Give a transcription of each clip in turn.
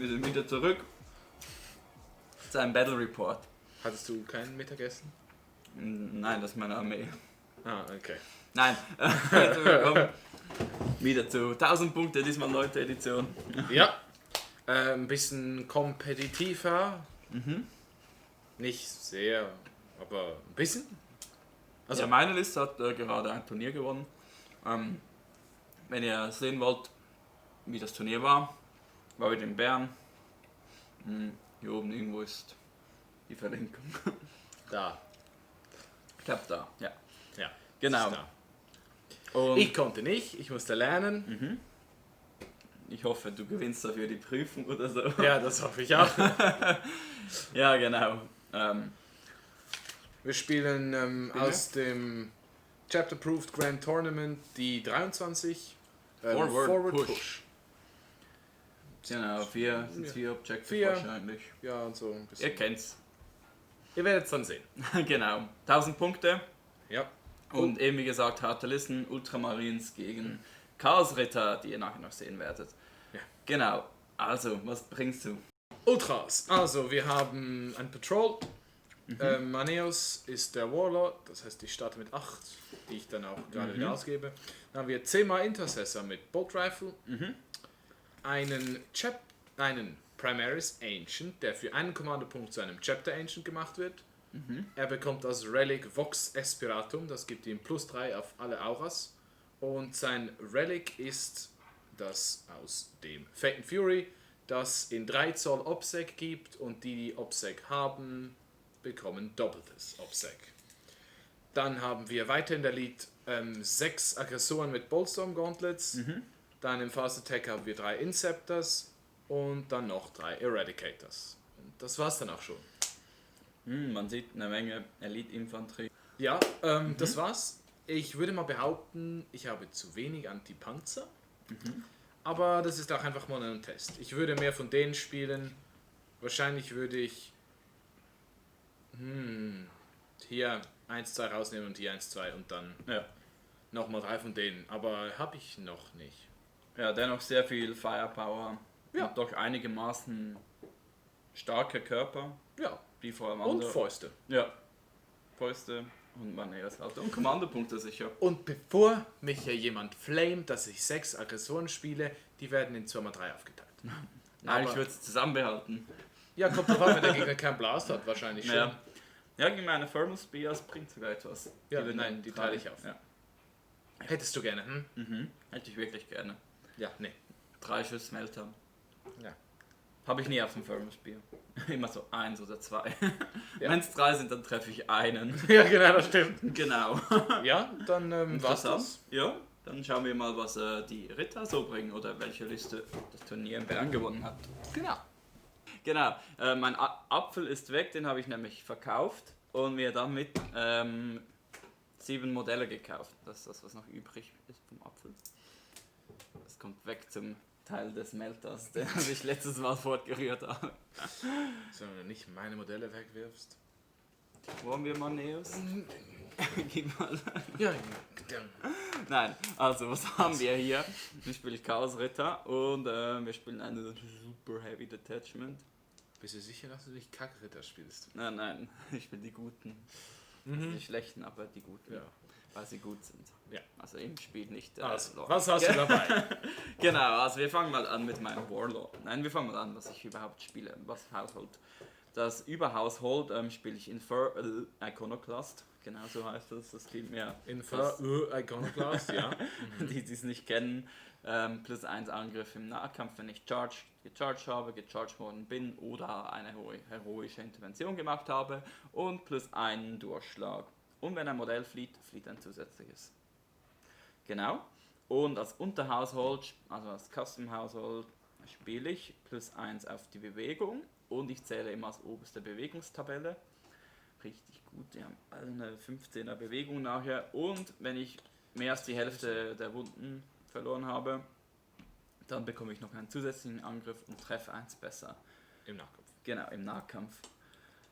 wir sind wieder zurück zu einem Battle Report. Hattest du kein Mittagessen? Nein, das ist meine Armee. Ah, okay. Nein, also willkommen wieder zu 1000 Punkte, diesmal 9. Edition. Ja, ein bisschen kompetitiver. Nicht sehr, aber ein bisschen. Also meine Liste hat gerade ein Turnier gewonnen. Wenn ihr sehen wollt, wie das Turnier war wieder in Bern. Hier oben irgendwo ist die Verlinkung. Da. Ich glaube da, ja. Ja, Genau. ist da. Und Ich konnte nicht, ich musste lernen. ich hoffe, du gewinnst dafür die Prüfung oder so. Ja, das hoffe ich auch. Ja, genau. Wir spielen aus dem Chapter Approved Grand Tournament die 23 Forward Push. Genau, 4 Objectives 4. wahrscheinlich. Ja, und so ein bisschen. Ihr kennt's. Ihr werdet es dann sehen. Genau. 1000 Punkte. Ja. Und eben wie gesagt, harte Listen, Ultramarines gegen Chaosritter, die ihr nachher noch sehen werdet. Ja. Genau. Also, was bringst du? Ultras. Also, wir haben ein Patrol. Maneus ist der Warlord, das heißt, ich starte mit 8, die ich dann auch gerade wieder ausgebe. Dann haben wir 10 mal Intercessor mit Bolt Rifle. Einen Primaris Ancient, der für einen Kommandopunkt zu einem Chapter Ancient gemacht wird. Er bekommt das Relic Vox Espiratum, das gibt ihm +3 auf alle Auras. Und sein Relic ist das aus dem Fate and Fury, das in 3 Zoll Obsec gibt und die Obsec haben, bekommen doppeltes Obsec. Dann haben wir weiter in der Lead 6 Aggressoren mit Boltstorm Gauntlets. Dann im Fast Attack haben wir 3 Inceptors und dann noch 3 Eradicators. Und das war's dann auch schon. Man sieht eine Menge Elite-Infanterie. Ja, das war's. Ich würde mal behaupten, ich habe zu wenig Anti-Panzer. Aber das ist auch einfach mal ein Test. Ich würde mehr von denen spielen. Wahrscheinlich würde ich hier 1, 2 rausnehmen und hier 1, 2 und dann nochmal 3 von denen. Aber habe ich noch nicht. Ja, dennoch sehr viel Firepower. Ja. Und doch einigermaßen starke Körper. Ja. Die vor allem Und andere. Fäuste. Ja. Fäuste und Maneras-Laute. Und Kommandopunkte sicher. Und bevor mich hier jemand flamet, dass ich 6 Aggressoren spiele, die werden in 2x3 aufgeteilt. Nein, Aber- ich würde es zusammenbehalten. Ja, kommt drauf an, wenn der Gegner keinen Blast hat, wahrscheinlich schon. Ja. Ja, gegen meine Thermal Spears bringt sogar etwas. Ja, würden nein, dann die drei- teile ich auf. Ja. Hättest du gerne, Hätte ich wirklich gerne. Ja, nee. 3 Schuss Smelter. Ja. Habe ich nie auf dem Thermal Spear. Immer so 1 oder 2. Ja. Wenn es 3 sind, dann treffe ich einen. Ja, genau, das stimmt. Genau. Ja, dann war's Interessant. das. Ja, dann schauen wir mal, was die Ritter so bringen oder welche Liste das Turnier in Bern gewonnen hat. Genau. Genau, mein Apfel ist weg, den habe ich nämlich verkauft und mir damit 7 Modelle gekauft. Das ist das, was noch übrig ist vom Apfel. Das kommt weg zum Teil des Melters, den ich letztes Mal fortgerührt habe. Sondern du nicht meine Modelle wegwirfst. Wollen wir Maneus? Gib mal. Ja, Nein, also was haben wir hier? Ich spiele Chaos Ritter und wir spielen eine Super Heavy Detachment. bist du sicher, dass du dich Kackritter spielst? Nein, ich will die Guten. Die Schlechten, aber die Guten. Ja. Weil sie gut sind. Ja. Also im Spiel nicht. Also, Lore. was hast du dabei? Genau, also wir fangen mal an mit meinem Warlord. Nein, wir fangen mal an, was ich überhaupt spiele. Was Household. Das Überhousehold spiele ich Iconoclast. Genau so heißt das. Das klingt mir. Iconoclast, ja. Die es nicht kennen. +1 Angriff im Nahkampf, wenn ich gecharged worden bin oder eine heroische Intervention gemacht habe. Und +1 Durchschlag. Und wenn ein Modell flieht ein zusätzliches. Genau. Und als Unterhousehold, also als Custom Household, spiele ich +1 auf die Bewegung. Und ich zähle immer als oberste Bewegungstabelle. Richtig gut, wir haben eine 15er Bewegung nachher. Und wenn ich mehr als die Hälfte der Wunden verloren habe, dann bekomme ich noch einen zusätzlichen Angriff und treffe 1 besser. Im Nahkampf. Genau, im Nahkampf.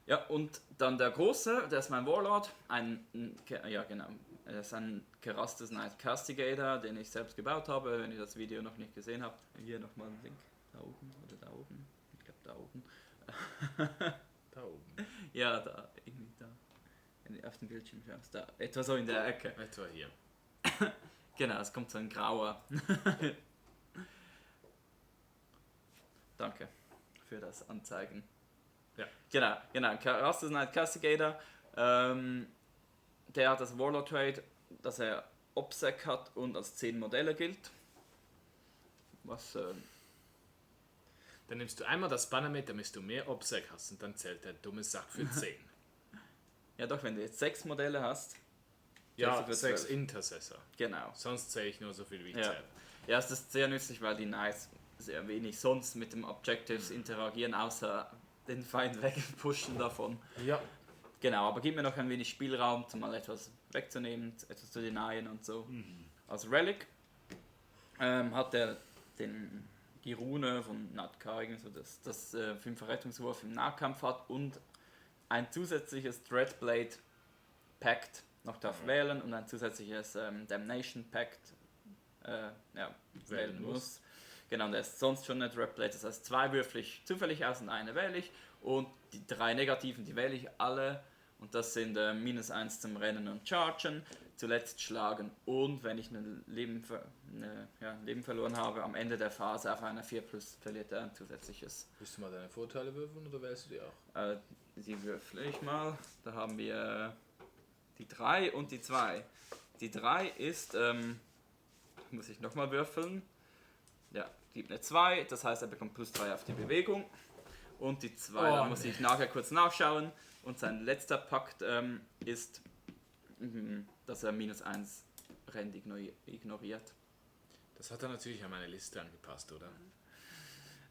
Ja, und dann der Große, der ist mein Warlord, er ist ein Kerastes Knight Castigator, den ich selbst gebaut habe, wenn ihr das Video noch nicht gesehen habt. Hier nochmal ein Link, da oben oder da oben. glaube da oben. Da oben. Ja, da, irgendwie da. Wenn du auf dem Bildschirm schaust, da. Etwa so in der Ecke. Etwa hier. Genau, es kommt so ein grauer. Danke für das Anzeigen. Ja. Genau. Rastus Knight Castigator. Der hat das Warlord Trade, dass er Obsec hat und als 10 Modelle gilt. Was Dann nimmst du einmal das Banner mit, damit du mehr Obsec hast und dann zählt der dumme Sack für 10. ja doch, wenn du jetzt 6 Modelle hast. Ja, zählst du für 6 12. Intercessor. Genau. Sonst zähle ich nur so viel wie ich Ja. zähle. Ja, es ist sehr nützlich, weil die Knights sehr wenig sonst mit dem Objectives interagieren, außer den Feind wegpushen davon. Ja. Genau, aber gib mir noch ein wenig Spielraum, um mal etwas wegzunehmen, etwas zu denyen und so. Als Relic hat er die Rune von Natka, so das 5 Rettungswurf im Nahkampf hat und ein zusätzliches Dreadblade Pact noch darf wählen und ein zusätzliches Damnation Pact wählen muss. Genau, und der ist sonst schon eine Dreadblade, das heißt 2 würfel ich zufällig aus und eine wähle ich und die 3 negativen, die wähle ich alle und das sind -1 zum Rennen und Chargen, zuletzt schlagen und wenn ich ein Leben verloren habe, am Ende der Phase auf einer 4+ verliert er ein zusätzliches. Willst du mal deine Vorteile würfeln oder wählst du die auch? Die würfle ich mal, da haben wir die 3 und die 2. Die 3 ist, muss ich nochmal würfeln, ja, gibt eine 2, das heißt er bekommt +3 auf die Bewegung und die 2, da muss ich nachher kurz nachschauen und sein letzter Pakt ist, dass er -1 Rend ignoriert. Das hat er natürlich an meine Liste angepasst, oder?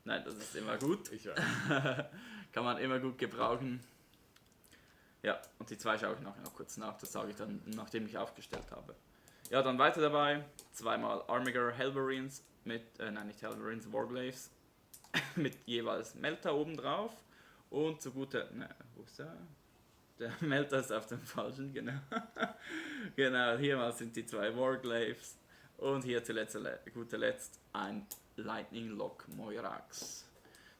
Nein, das ist immer gut, Ich weiß. kann man immer gut gebrauchen. Ja, und die 2 schaue ich nachher noch kurz nach, das sage ich dann, nachdem ich aufgestellt habe. Ja, dann weiter dabei, 2-mal Armiger Helverines mit, nicht Helverines, Warglaves, mit jeweils Melter oben drauf und zu guter, wo ist der? Der Melter ist auf dem falschen, genau. Genau, hier mal sind die 2 Warglaves und hier guter Letzt ein Lightning Lock Moirax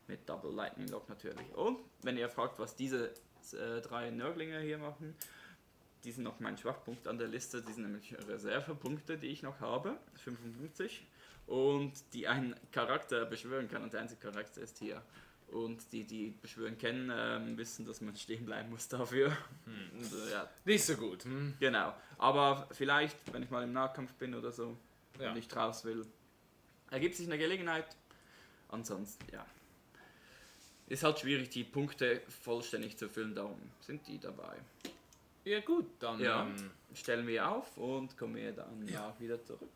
mit Double Lightning Lock natürlich. Und wenn ihr fragt, was diese 3 Nörglinge hier machen, die sind noch mein Schwachpunkt an der Liste, die sind nämlich Reservepunkte, die ich noch habe, 55, und die einen Charakter beschwören kann und der einzige Charakter ist hier. Und die beschwören kennen, wissen, dass man stehen bleiben muss dafür. Und, ja, Nicht so gut. genau, aber vielleicht, wenn ich mal im Nahkampf bin oder so, Ja. und nicht raus will, ergibt sich eine Gelegenheit. Ansonsten, ja. Ist halt schwierig, die Punkte vollständig zu füllen, darum sind die dabei. Ja gut, dann Ja, stellen wir auf und kommen wir dann wieder zurück.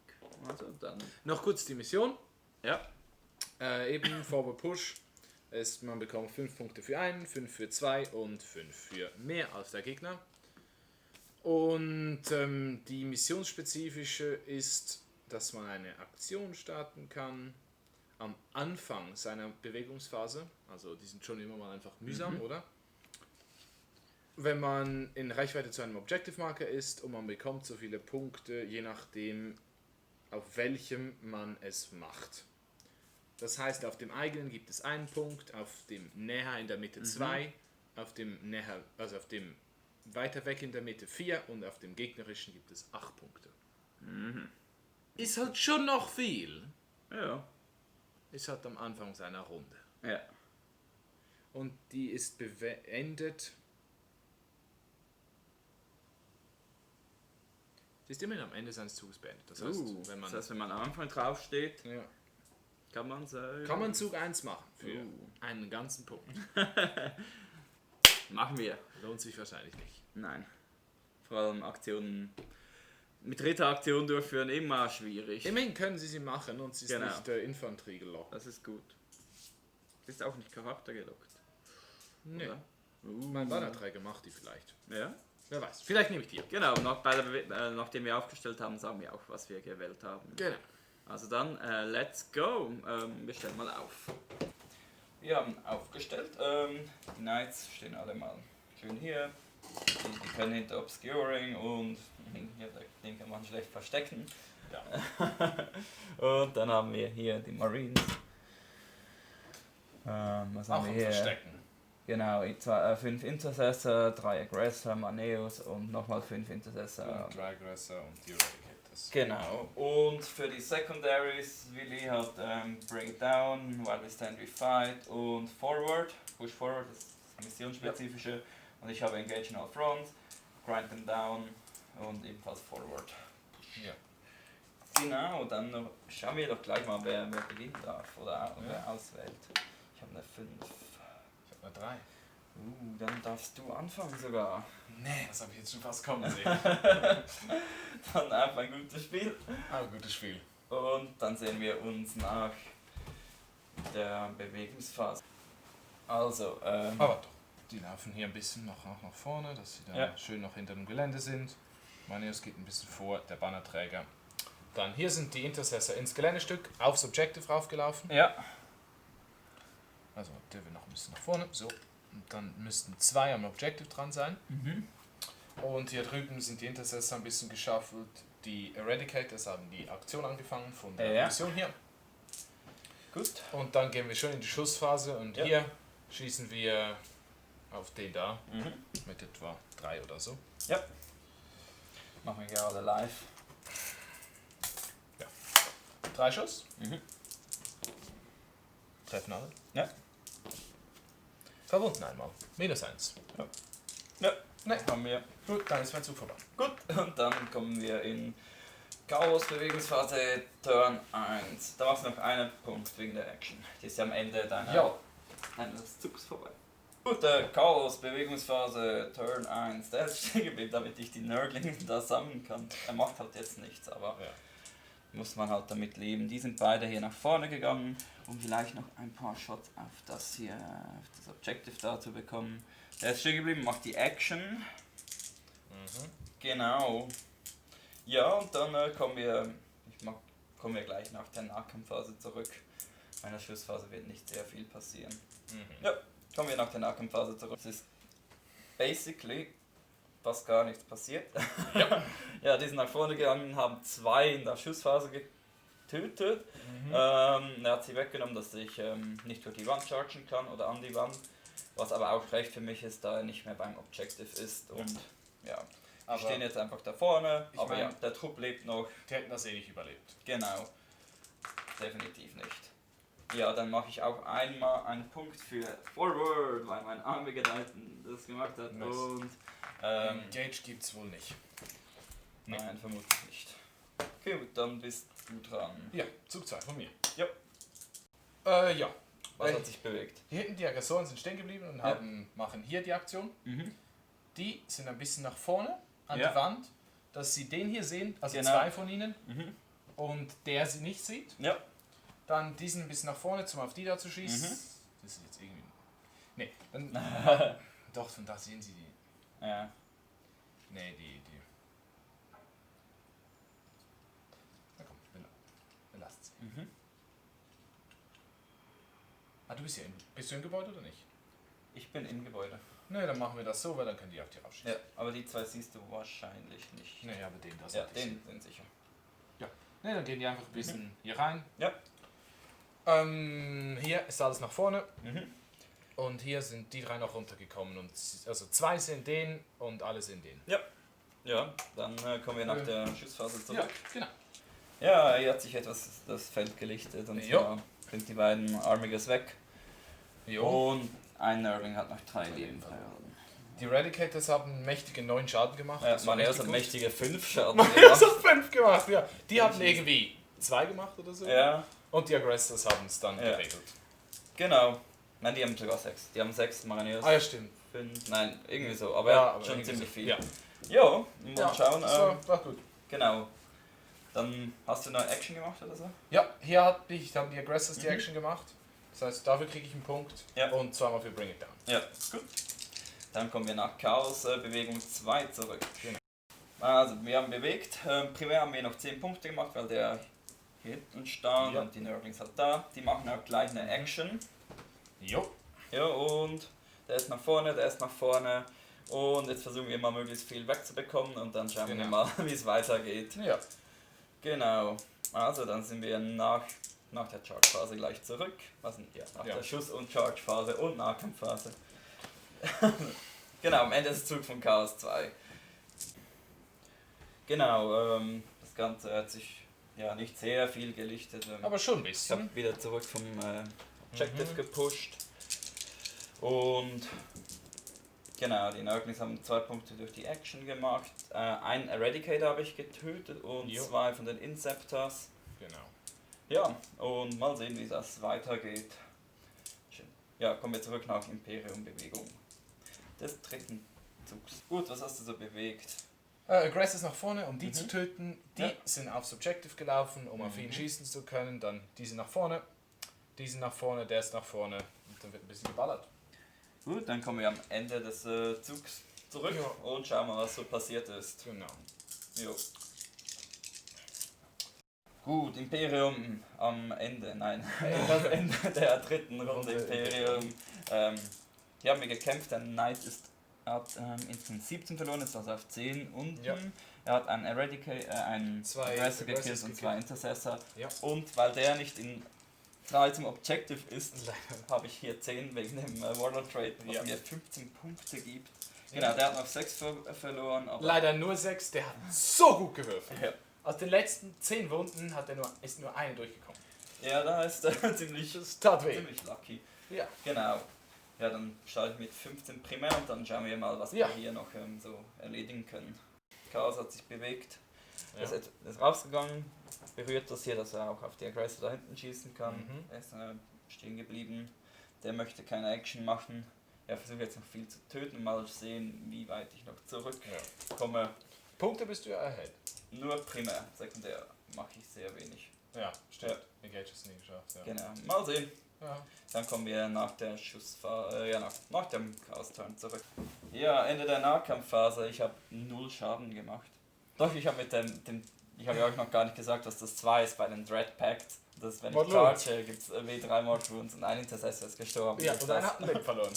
Also dann. noch kurz die Mission. Ja, Eben Forward Push. Man bekommt 5 Punkte für einen, 5 für 2 und 5 für mehr als der Gegner. Und die missionsspezifische ist, dass man eine Aktion starten kann am Anfang seiner Bewegungsphase. Also die sind schon immer mal einfach mühsam, oder? Wenn man in Reichweite zu einem Objective Marker ist und man bekommt so viele Punkte, je nachdem auf welchem man es macht. Das heißt, auf dem eigenen gibt es 1 Punkt, auf dem näher in der Mitte 2, auf dem näher, also auf dem weiter weg in der Mitte 4 und auf dem gegnerischen gibt es 8 Punkte. Ist halt schon noch viel. ja, Ist halt am Anfang seiner Runde. ja. Und die ist beendet. Sie ist immerhin am Ende seines Zuges beendet. Das heißt, wenn man am Anfang drauf steht, ja, kann man sagen. kann man Zug 1 machen für einen ganzen Punkt. Machen wir. Lohnt sich wahrscheinlich nicht. Nein. Vor allem Aktionen mit Ritteraktionen durchführen immer schwierig. Immerhin können sie machen und sie ist Genau. nicht Infanterie gelockt. Das ist gut. Bist auch nicht Charakter gelockt. Nee. Oder? Mein Bannerträger macht die vielleicht. Ja. Wer weiß. Vielleicht nehme ich die. Genau, nachdem wir aufgestellt haben, sagen wir auch, was wir gewählt haben. Genau. Also dann, let's go. Wir stellen mal auf. Wir haben aufgestellt. Die Knights stehen alle mal schön hier. Die können hinter Obscuring und den kann man schlecht verstecken. Ja. Und dann haben wir hier die Marines. Was Auch haben wir am hier? Verstecken. Genau, 5 Intercessor, 3 Aggressor, Maneus und nochmal 5 Intercessor. Und 3 Aggressor und die Eradicators. Genau, und für die Secondaries, Willi hat Bring It Down, While We Stand We Fight und Forward, Push Forward, das ist das missionsspezifische. Und ich habe Engage in All Fronts, Grind Them Down und ebenfalls Forward. Ja. Genau, dann noch, schauen wir doch gleich mal, wer beginnen darf oder wer auswählt. Ich habe eine 5. Ich habe eine 3. Dann darfst du anfangen sogar. Nee, das habe ich jetzt schon fast kommen sehen. Dann einfach ein gutes Spiel. Gutes Spiel. Und dann sehen wir uns nach der Bewegungsphase. Also, Aber doch, die laufen hier ein bisschen noch nach vorne, dass sie dann schön noch hinter dem Gelände sind. Maneus geht ein bisschen vor, der Bannerträger. Dann hier sind die Intercessor ins Geländestück aufs Objective raufgelaufen. ja. Also der will noch ein bisschen nach vorne. So. Und dann müssten 2 am Objective dran sein. Und hier drüben sind die Intercessor ein bisschen geschaffelt. Die Eradicators haben die Aktion angefangen von der Mission hier. Gut. Und dann gehen wir schon in die Schussphase und hier schießen wir auf den da mit etwa 3 oder so. Ja. Machen wir gerade live. 3 Schuss. Treffen alle. Ja. Verwunden einmal. -1. Ja. Ne, Haben wir. gut, dann ist mein Zug vorbei. Gut. Und dann kommen wir in Chaos Bewegungsphase Turn 1. Da machst du noch einen Punkt wegen der Action. Die ist ja am Ende deines Zugs vorbei. Gut, Chaos Bewegungsphase Turn 1. Der ist stehen geblieben, damit ich die Nerdlinge da sammeln kann. Er macht halt jetzt nichts, aber muss man halt damit leben. Die sind beide hier nach vorne gegangen, um vielleicht noch ein paar Shots auf das hier, auf das Objective da zu bekommen. Der ist stehen geblieben, macht die Action. Genau. Ja, und dann kommen wir gleich nach der Nahkampfphase zurück. Meiner Schussphase wird nicht sehr viel passieren. Ja, kommen wir nach der Nahkampfphase zurück. Es ist basically fast gar nichts passiert. Ja, die sind nach vorne gegangen, haben 2 in der Schussphase getötet. Er hat sie weggenommen, dass ich nicht durch die Wand chargen kann oder an die Wand. Was aber auch schlecht für mich ist, da er nicht mehr beim Objective ist. Und ja, die stehen jetzt einfach da vorne. Aber ja, der Trupp lebt noch. Die hätten das eh nicht überlebt. Genau. Definitiv nicht. Ja, dann mache ich auch einmal einen Punkt für Forward, weil mein armiger Titan das gemacht hat. Nice. Und Engage gibt's wohl nicht. nein, vermutlich nicht. Okay, gut, dann bist du dran. Ja, Zug 2 von mir. Ja. Ja. Was hat sich bewegt? Hier hinten die Aggressoren sind stehen geblieben und machen hier die Aktion. Die sind ein bisschen nach vorne an die Wand, dass sie den hier sehen, also 2 von ihnen, und der sie nicht sieht. Ja. Dann diesen ein bisschen nach vorne, um auf die da zu schießen. Das ist jetzt irgendwie... Nee, dann... Doch, von da sehen sie die... Ja. Nee, die... Na komm, wir lassen sie. Ah, du bist ja bist du im Gebäude oder nicht? Ich bin im Gebäude. Ne, dann machen wir das so, weil dann können die auf die rausschießen. Ja, aber die 2 siehst du wahrscheinlich nicht. Ne, aber den da Ja, sollte ich den sehen. sind sicher. Ne, dann gehen die einfach ein bisschen hier rein. Ja. Hier ist alles nach vorne. Und hier sind die 3 noch runtergekommen. Und also 2 sind den und alle sind den. Ja, dann kommen wir nach der Schussphase zurück. Ja, genau. Ja, hier hat sich etwas das Feld gelichtet und Jo. zwar sind die beiden Armigers weg. Jo. Und ein Nerdling hat noch 3 Leben verloren. Die Eradicators haben mächtige 9 Schaden gemacht. Ja, Das war Maneus hat richtig gut. mächtige 5 Schaden Maneus gemacht. hat 5 gemacht, ja. Die hatten irgendwie 2 gemacht oder so. Ja, Und die Aggressors haben es dann geregelt. genau. Nein, die haben sogar 6. Die haben 6, Maneus Ah ja, stimmt. 5. Nein, irgendwie so, aber, Ja, aber schon irgendwie ziemlich so. viel. Ja. Jo, mal Ja, schauen. das war gut. Genau. Dann hast du noch Action gemacht oder so? Ja, hier haben die Aggressors die Action gemacht. Das heißt, dafür kriege ich einen Punkt. Ja. Und zweimal für Bring It Down. Ja, gut. Dann kommen wir nach Chaos Bewegung 2 zurück. Genau. Also, wir haben bewegt. Primär haben wir noch 10 Punkte gemacht, weil der hier hinten stand und die Nerdlings halt da. Die machen auch gleich eine Action. Jo. Ja, und der ist nach vorne, der ist nach vorne. Und jetzt versuchen wir mal möglichst viel wegzubekommen und dann schauen wir mal, wie es weitergeht. Ja. Genau. Also, dann sind wir nach nach der Charge-Phase gleich zurück. Was denn hier? Nach der Schuss- und Charge-Phase und Nahkampfphase. Genau, am Ende ist der Zug von Chaos 2. Genau, das Ganze hat sich nicht sehr viel gelichtet. Aber schon ein Ich bisschen. habe wieder zurück vom Objective gepusht. Und genau, die Nurglings haben 2 Punkte durch die Action gemacht. Einen Eradicator habe ich getötet und 2 von den Inceptors. Genau. Ja, und mal sehen, wie das weitergeht. Ja, kommen wir zurück nach Imperium-Bewegung des dritten Zugs. Gut, was hast du so bewegt? Aggress ist nach vorne, um die zu töten. Die sind aufs Objective gelaufen, um auf ihn schießen zu können. Dann die sind nach vorne, der ist nach vorne und dann wird ein bisschen geballert. Gut, dann kommen wir am Ende des Zugs zurück und schauen mal, was so passiert ist. Genau. Jo. Gut, Imperium am Ende, nein, das Ende der dritten Runde Imperium. Hier haben wir gekämpft, der Knight hat insgesamt 17 verloren, ist also auf 10 unten. Er hat einen einen Aggressor gekillt und 2 Intercessor. Ja. Und weil der nicht in 3 zum Objective ist, habe ich hier 10 wegen dem Warlord Trade, was mir 15 Punkte gibt. Genau, der hat noch 6 verloren. Aber leider nur 6, der hat so gut gewürfelt. Ja. Aus den letzten 10 Wunden ist nur eine durchgekommen. Ja, da ist er ziemlich lucky. Ja. Genau. Ja, dann starte ich mit 15 primär und dann schauen wir mal, was wir hier noch so erledigen können. Chaos hat sich bewegt, ist rausgegangen, berührt das hier, dass er auch auf die Aggressor da hinten schießen kann. Er ist stehen geblieben, der möchte keine Action machen. Er versucht jetzt noch viel zu töten, mal sehen, wie weit ich noch zurückkomme. Punkte bist du ja erhält. Nur primär, sekundär mache ich sehr wenig. Ja, stimmt. Engage ist nie geschafft. Ja. Genau, mal sehen. Ja. Dann kommen wir nach der Schussphase, nach dem Chaos-Turn zurück. Ja, Ende der Nahkampfphase. Ich habe 0 Schaden gemacht. Doch, ich habe mit ich habe ja euch noch gar nicht gesagt, dass das 2 ist bei den Dread Pact. Das, wenn ich charge, gibt es W3 Mortal Wounds und ein Intercessor ist gestorben. Ja, und einer hat ein Leben verloren.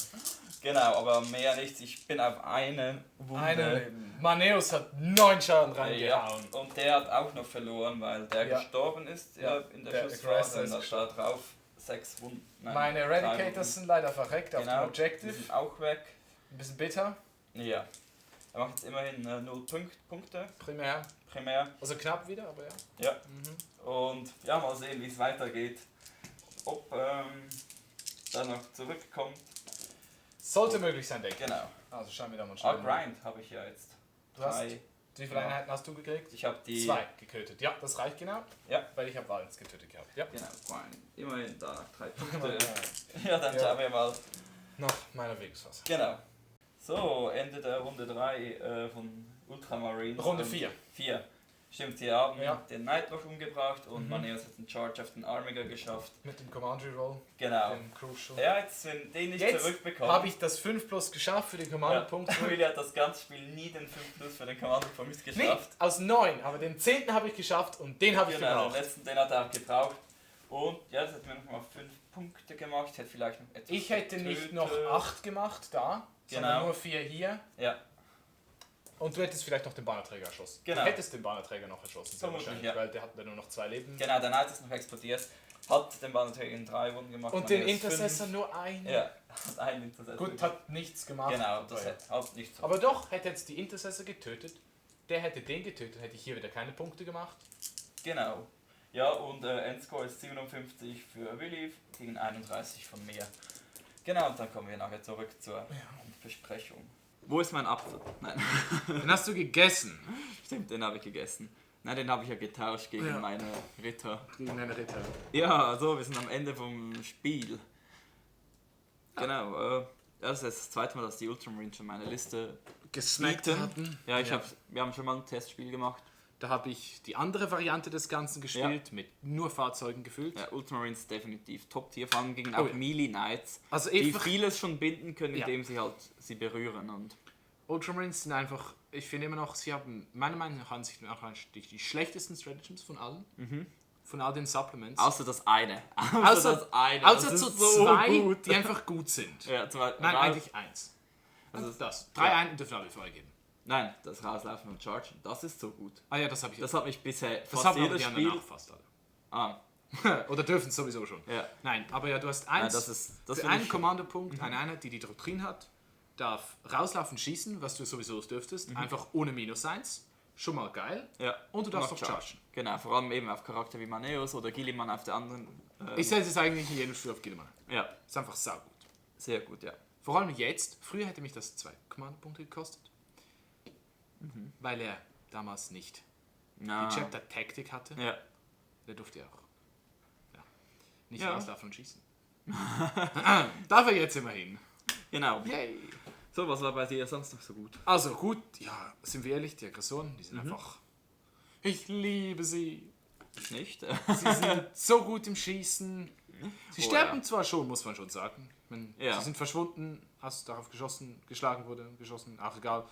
Genau, aber mehr nichts. Ich bin auf eine Wunde. Maneus hat 9 Schaden reingehauen. Ja, und der hat auch noch verloren, weil der gestorben ist in der Schussphase. Und da steht drauf 6 Wunden. Meine Eradicators sind leider verreckt auf dem Objective. Die sind auch weg. Ein bisschen bitter. Ja. Er macht jetzt immerhin 0 Punkte. Primär. Also knapp wieder, aber ja. Ja. Und ja, mal sehen, wie es weitergeht. Ob er noch zurückkommt. Sollte möglich sein, denke ich. Genau. Also schauen wir da mal schnell. Grind habe ich ja jetzt. Wie viele Einheiten hast du gekriegt? Ich habe die 2 getötet. Ja, das reicht genau. Ja. Weil ich habe Valens getötet gehabt. Ja. Genau, Grind. Immerhin da 3 Punkte. Ja, dann schauen wir mal. Nach meiner Wegsfassung. Genau. So, Ende der Runde 3 von Ultramarines. Runde 4. 4. Stimmt, sie haben den Knight noch umgebracht und Maneus hat einen Charge auf den Armiger geschafft. Mit dem Command Reroll. Genau. Dem Crucial. Ja, jetzt sind den nicht zurückbekommen. Habe ich das 5+ geschafft für den Command-Punkt. Willi hat das ganze Spiel nie den 5+ für den Command-Punkt geschafft. Nee, aus 9, aber den 10. habe ich geschafft und den habe ich gebraucht. Den letzten, den hat er auch gebraucht. Und ja, das hat mir nochmal 5 Punkte gemacht. Ich hätte vielleicht noch etwas Ich hätte nicht noch 8 gemacht da, sondern nur 4 hier. Ja. Und du hättest vielleicht noch den Bannerträger erschossen. Genau. Du hättest den Bannerträger noch erschossen, sehr wahrscheinlich, weil der hat nur noch 2 Leben. Genau, der Knight ist noch explodiert, hat den Bannerträger in 3 Wunden gemacht. Und den Intercessor nur einen. Ja, hat einen Intercessor. Gut, hat nichts gemacht. Genau, das hat nichts. Aber doch, hätte jetzt die Intercessor getötet, der hätte den getötet, hätte ich hier wieder keine Punkte gemacht. Genau. Ja, und Endscore ist 57 für Willi gegen 31 von mir. Genau, und dann kommen wir nachher zurück zur Besprechung. Wo ist mein Apfel? Nein. Den hast du gegessen. Stimmt, den habe ich gegessen. Nein, den habe ich ja getauscht gegen meine Ritter. Gegen deine Ritter. Ja, so, wir sind am Ende vom Spiel. Genau, das ist das zweite Mal, dass die Ultramarines schon meine Liste gesnackt hatten. Ja, wir haben schon mal ein Testspiel gemacht. Da habe ich die andere Variante des Ganzen gespielt, mit nur Fahrzeugen gefüllt. Ja, Ultramarines definitiv Top-Tier, vor allem gegen auch Melee Knights, also die vieles schon binden können, indem sie halt sie berühren. Und Ultramarines sind einfach, ich finde immer noch, sie haben meiner Meinung nach die schlechtesten Stratagems von allen. Von all den Supplements. Außer das eine. Außer so zwei, die einfach gut sind. Ja, Nein, eigentlich 1. Also das. 3 Einheiten dürfen alle freigeben. Nein, das Rauslaufen und Chargen, das ist so gut. Ah ja, das habe ich. Das hat mich bisher fast jedes Spiel... fast alle. Oder dürfen es sowieso schon. Ja. Nein, aber ja, du hast Nein, eins, das für finde einen ich- Kommandopunkt, eine Einheit, die Doktrin hat, darf rauslaufen, schießen, was du sowieso dürftest, einfach ohne -1. Schon mal geil. Ja. Und du darfst noch auch chargen. Genau, vor allem eben auf Charakter wie Maneos oder Gilliman auf der anderen. Ich setze es eigentlich in jedem Spiel auf Gilman. Ja, Ist einfach saugut. sehr gut, ja. Vor allem jetzt, früher hätte mich das 2 Kommandopunkte gekostet. Weil er damals nicht Na, die Chapter-Taktik hatte. ja. Der durfte ja auch nicht Ja. rauslaufen und schießen. Darf er jetzt immerhin. Genau. Yay. So, was war bei dir sonst noch so gut? Also gut, ja, sind wir ehrlich, die Aggressoren, die sind einfach... Ich liebe sie. Ich nicht. Sie sind so gut im Schießen. Sie Oh, sterben ja. zwar schon, muss man schon sagen. Ich meine, Ja. sie sind verschwunden, als darauf geschossen, geschlagen wurde, geschossen, auch egal.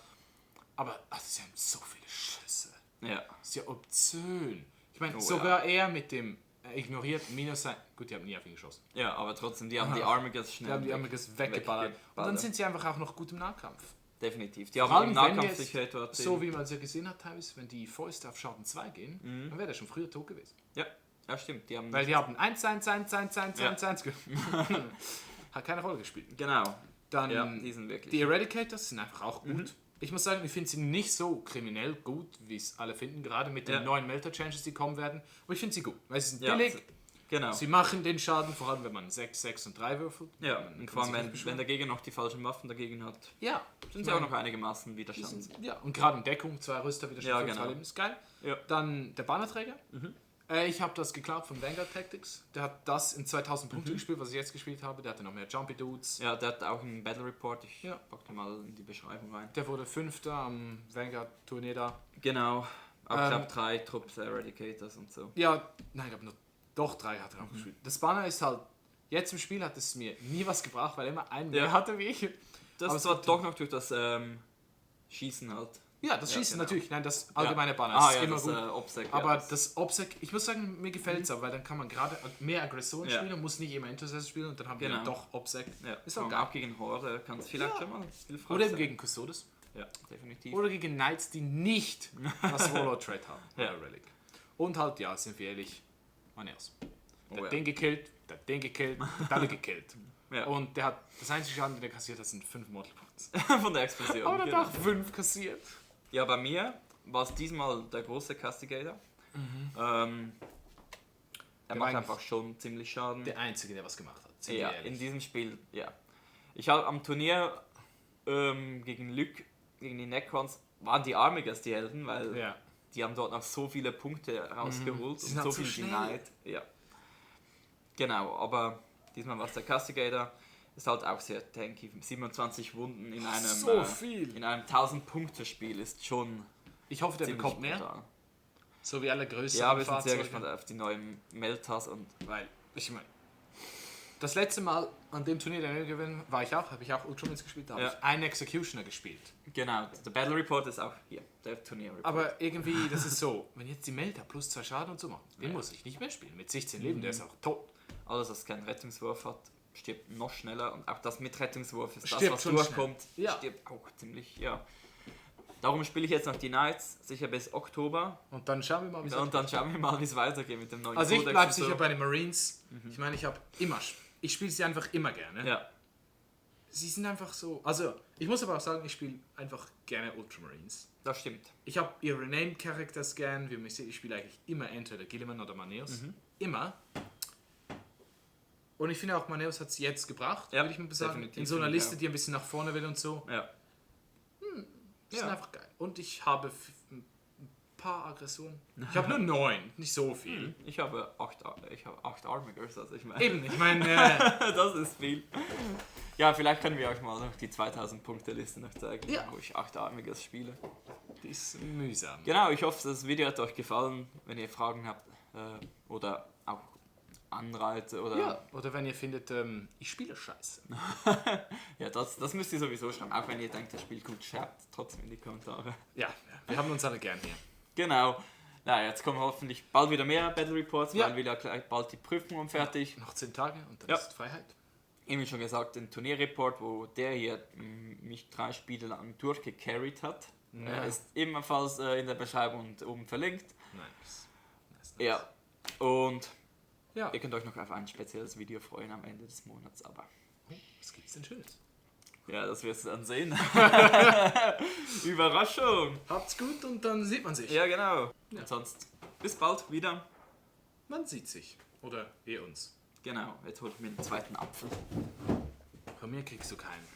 Aber also, sie haben so viele Schüsse. Ja. Das ist ja obszön. Ich meine, Oh, sogar er mit dem ignoriert Minus sein. Gut, die haben nie auf ihn geschossen. Ja, aber trotzdem, die haben die Armigas Die schnell. haben die Amerikas weggeballert. Und dann sind sie einfach auch noch gut im Nahkampf. Definitiv. Die Vor haben allem, im wenn Nahkampf jetzt sicher etwa 10. so wie man es ja gesehen hat, teilweise, wenn die Fäuste auf Schaden 2 gehen, dann wäre der schon früher tot gewesen. Ja, ja, stimmt. Die haben Weil die haben 1, 1, 1, 1, 1, Ja. 1, 1 Hat keine Rolle gespielt. Genau. Dann Ja, die sind wirklich. die Eradicators sind einfach auch gut. Ich muss sagen, ich finde sie nicht so kriminell gut, wie es alle finden, gerade mit den Ja. neuen Melter-Changes, die kommen werden. Aber ich finde sie gut, weil sie sind Ja, billig, Genau. sie machen den Schaden, vor allem wenn man 6, 6 und 3 würfelt. Ja, Man und kann vor allem, sich nicht wenn beschweren. der Gegner noch die falschen Waffen dagegen hat, Ja, sind sie auch noch einigermaßen widerstands. ja, und gerade in Deckung, 2 Rüster wieder Ja, für genau. 2 Leben, ist geil. Ja. Dann der Bannerträger. Ich habe das geklaut von Vanguard Tactics. Der hat das in 2000 Punkte gespielt, was ich jetzt gespielt habe. Der hatte noch mehr Jumpy Dudes. Ja, der hat auch einen Battle Report. Ich Ja. pack den mal in die Beschreibung rein. Der wurde 5. am Vanguard-Turnier da. Genau. Auch ich Ähm, glaube 3 Trupps Eradicators und so. Ja, nein, ich glaube nur doch 3 hat er auch gespielt. Das Banner ist halt, jetzt im Spiel hat es mir nie was gebracht, weil er immer einen Ja. mehr hatte wie ich. Das Aber ist zwar doch noch durch das Schießen halt. Ja, das Schießen genau. natürlich. Nein, das allgemeine Banner Ah, ist ja, immer das gut. Obsec. Aber ja, das Obsec, ich muss sagen, mir gefällt es, weil dann kann man gerade mehr Aggression Ja. spielen und muss nicht immer Intercessor spielen und dann haben wir Genau. doch Obsec. ja, Ist auch auch geil. gegen Horde kann es vielleicht Ja. schon mal hilfreich Oder eben sein. gegen Custodes. Ja, definitiv. Oder gegen Knights, die nicht das Warlord Threat haben. Ja. Oder Relic. Und halt, ja, sind wir ehrlich, Maneos. Der Oh, hat ja. den gekillt, der hat den gekillt, der hat alle gekillt. Ja. Und der hat, das einzige Schaden, den er kassiert hat, sind 5 Mortal Points. Von der Explosion. Aber der genau. hat auch 5 kassiert. Ja, bei mir war es diesmal der große Castigator. Er Der macht eigentlich- einfach schon ziemlich Schaden. Der Einzige, der was gemacht hat. sind Ja, wir ehrlich. in diesem Spiel, ja. Ich habe am Turnier gegen Lück, gegen die Necrons, waren die Armigers die Helden, weil Ja. die haben dort noch so viele Punkte rausgeholt Sie und sind so halt so viel schnell. denied. Ja. Genau, aber diesmal war es der Castigator. Ist halt auch sehr tanky. 27 Wunden in einem, So viel. in einem 1000-Punkte-Spiel ist schon Ich hoffe, der ziemlich bekommt mehr. brutal. So wie alle größeren Ja, wir sind Fahrzeuge. sehr gespannt auf die neuen Meltas und Weil, ich meine, das letzte Mal an dem Turnier, der wir gewinnen, habe ich auch Ultramans gespielt, da habe Ja. ich einen Executioner gespielt. genau, der Battle Report ist auch hier, der Turnier-Report. Aber irgendwie, das ist so, wenn jetzt die Melter plus 2 Schaden und so machen, den muss ich nicht mehr spielen. Mit 16 Leben, der ist auch tot. Alles, was keinen Rettungswurf hat, stirbt noch schneller und auch das mit Rettungswurf ist Stirbt das, was schon durchkommt, schnell. Ja. stirbt auch ziemlich, ja. Darum spiele ich jetzt noch die Knights, sicher bis Oktober. Und dann schauen wir mal, wie es Und dann schauen wir mal, wie es weitergeht mit dem neuen Also ich Codex bleibe und sicher so. bei den Marines. Ich meine, ich spiele sie einfach immer gerne. Ja, Sie sind einfach so, also ich muss aber auch sagen, ich spiele einfach gerne Ultramarines. das stimmt. Ich habe ihre Renamed Characters gern, wie man sieht, ich spiele eigentlich immer entweder Gilliman oder Maneus. Immer. Und ich finde auch, Maneus hat es jetzt gebracht, Ja, würde ich mal sagen. definitiv, In so einer finde ich Liste, auch. die ein bisschen nach vorne will und so. Ja. Die sind Ja. einfach geil. Und ich habe ein paar Aggressionen. Ich habe nur 9, nicht so viel. Ich habe 8 Armigers, also ich meine, Eben, ich meine, das ist viel. Ja, vielleicht können wir euch mal noch die 2000-Punkte-Liste noch zeigen, Ja. wo ich 8 Armigers spiele. die ist mühsam. Genau, ich hoffe, das Video hat euch gefallen. Wenn ihr Fragen habt oder auch Anreize oder... Ja, oder wenn ihr findet, ich spiele scheiße. Ja, das müsst ihr sowieso schreiben. Auch wenn ihr denkt, das Spiel gut, schreibt trotzdem in die Kommentare. Ja, wir haben uns alle gern hier. Genau. Na, jetzt kommen hoffentlich bald wieder mehr Battle Reports, Ja. weil wieder gleich bald die Prüfungen fertig. Noch 10 Tage und dann Ja. ist Freiheit. Eben schon gesagt, den Turnierreport, wo der hier mich 3 Spiele lang durchgecarried hat. Ja. Er ist ebenfalls in der Beschreibung und oben verlinkt. Nice. Ja. Und Ja. Ihr könnt euch noch auf ein spezielles Video freuen am Ende des Monats, aber... Was gibt's denn Schönes? Ja, das wirst du dann sehen. Überraschung! Habt's gut und dann sieht man sich. Ja, genau. Und sonst, bis bald wieder. Man sieht sich. Oder wir uns. Genau, jetzt hol ich mir den zweiten Apfel. Von mir kriegst du keinen.